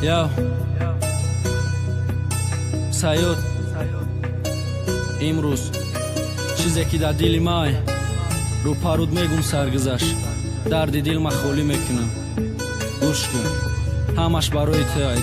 Yo, Саёд, имрӯз чизе, ки дар дили май, рӯпарӯд мегум. Саргузашт дарди дил ма холӣ мекунам. Гӯш кун, ҳамаш барои ту ай.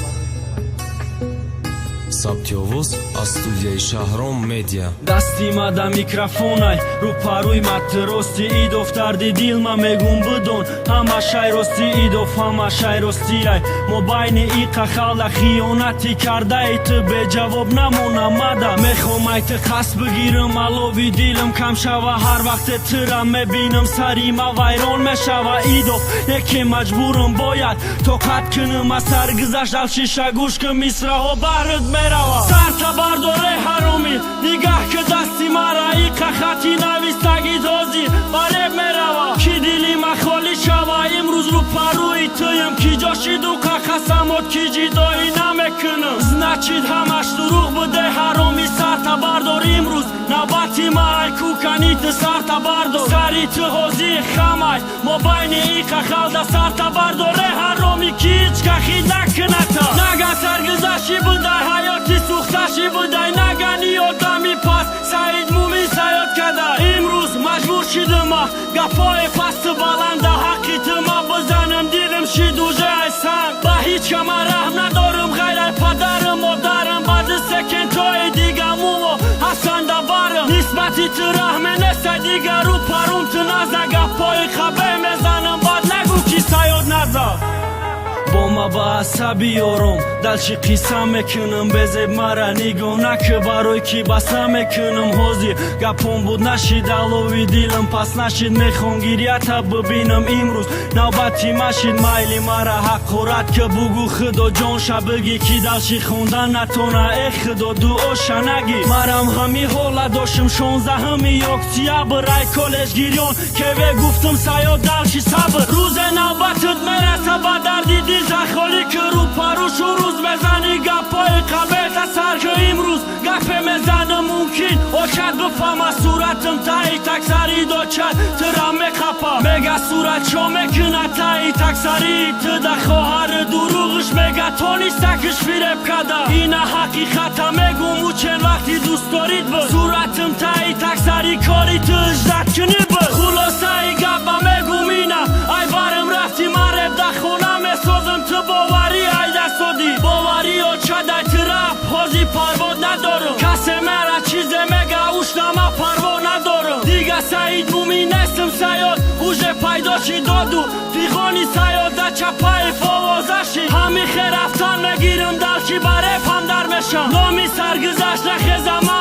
Сабти овоз аз студияи «Шаҳром Медиа». Дасти ма да микрофонай, рӯпарӯи ма ту рости. Идоф, дарди дил ма мегум, бидон, ҳамашай рости. Идоф, ҳамашай ростиай. Мо байни иқа халда хиёнатӣ кардаи ту беҷавоб намонамада. Мехомай ту қасд бигирам, алови дилам кам шава. Ҳар вақте тура мебинам, сари ма вайрон мешава. Идоф, яке маҷбурам, бояд тоқат кунам. Аз саргузашт алшиша гӯш кун, мисраҳо бард мерава. Сарта бардоре, ҳаромӣ, нигаҳ ки дасти мара иқа хати навистаги дози бареб мерава, ки дили ма холӣ шава. Имрӯз рӯпарӯи туем, ки ҷо шиду қасамот, ки ҷидоӣ намекунам. Значит, ҳамаш дурӯғ буде, ҳаромӣ. Сарта бардор, имрӯз навбати ма ай кукани ту. Сарта бардор, сари ту ҳозир хамай мо байни иқа халда. Сарта бардоре, ҳаромӣ, ки ҳеҷ кахӣ накуната. Нага саргузашти будай, ҳаёти сӯхташи будай, нагани одами пас Саид Мумин Саёд кадай. Имрӯз маҷбур шидима гапҳои пасту баланда ҳаққи тума бизанам. Дилам шид уже ай санг. Ба ҳеҷ кама раҳм надорам, ғайр ай падарам, модарам. Баъди секентҳои дигамуво ҳастанда барам. Нисбати ту раҳме неста дигару парум ту наза. Гапҳои қабе мезанам, баъд нагӯ, ки Саёд назад. Бо ма ба асаби ором далчи қисса мекунам. Безеб мара нигоҳ накӣ, барои ки баста мекунам. Ҳозир гапон буд нашид, алови дилам пас нашид. Мехон гирьята бибинам, имрӯз навбати машид. Майли, мара ҳақорат ки, бугӯ худо ҷонша, бигӣ, ки далчи хондан натона. Э худо, дуоша нагӣ. Марам ҳами ҳола доштум 16-уми октябр, ай коллеҷ гирён кеве гуфтум: «Саёд, далчи сабр, рӯзе навбатат мераса, ба дарди дил захолӣ ки рӯпарӯшу рӯз мезанӣ гапҳои қабета сар ки». Имрӯз гапе мезанам, мумкин очад бифаҳма. Суратам таи таксари дочад тира меқапа, мега сурат чо мекуна таи таксари ту да хоҳари дурӯғиш мега тонистакиш фиреб када. Ина ҳақиқата мегум, учен вақти дӯст дорид буд. Суратам таи таксари кори ту ждать кунӣ буд. Хулосаи гапа мегум ина: ай барм рафти, ман реп да хона месозам. Ту боварӣ ай дастодӣ, боварӣ очадай ту рафт. Ҳозир парво надорам, касе мара чизе мега, уштама парво надорам. Дига Саид Мумин нестам, Саёд уже пайдо шид. Доду фиғони Саёда Чапаев овозаши. Ҳами хе рафтан мегирам, далчи ба репам дар мешам. Номи саргузашт нахезама.